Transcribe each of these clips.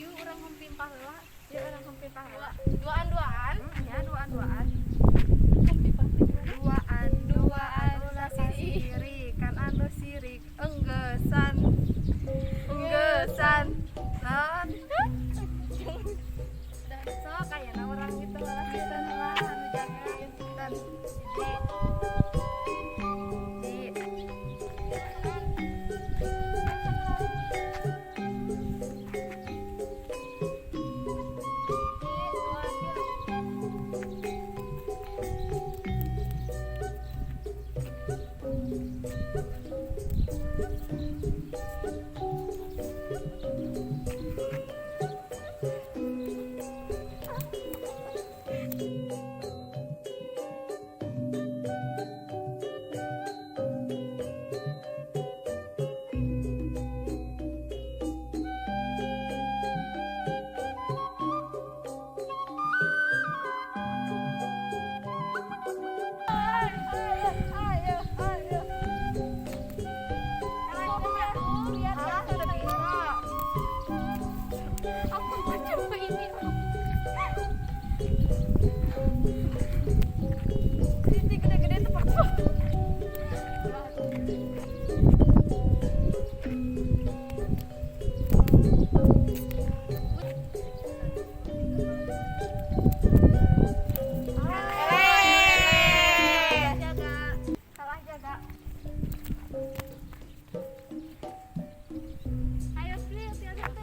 Hayu urang hompimpa heula. Ya, urang hompimpa heula. Duaan-duaan. Ya, duaan-duaan. Hompimpa teh gimana? Duaan, duaan, ulah sisirikan anu sirik enggesan. Enggesan. San. Sok ayeuna urang gitu heula, kita heula anu jaga. Dan hiji. Hiji. Dua, tilu. Ayo, ayo, ayo. Lihat ya. Ah, sudah bisa. Aku mau coba ini. Sisi gede-gede tuh, Pak. Eh. Jaga. Salah jaga. Ayo, please, ya satu.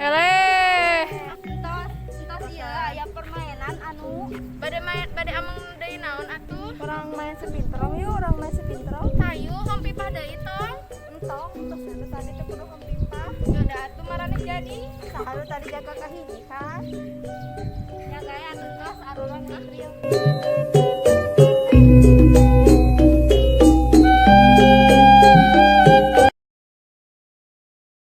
Eleh. Entos, entos, iya aya permainan anu Bade main, bade ameng deui naon atuh? Urang main sepintrong yuk, urang main sepintrong. Hayu hompipah deui tong. Entong, terus anu tadi teh kudu hompimpa. Yaudah atuh, maraneh jadi. Saha tadi jaga kahiji kan? Ya gaya entos arulang ngetril.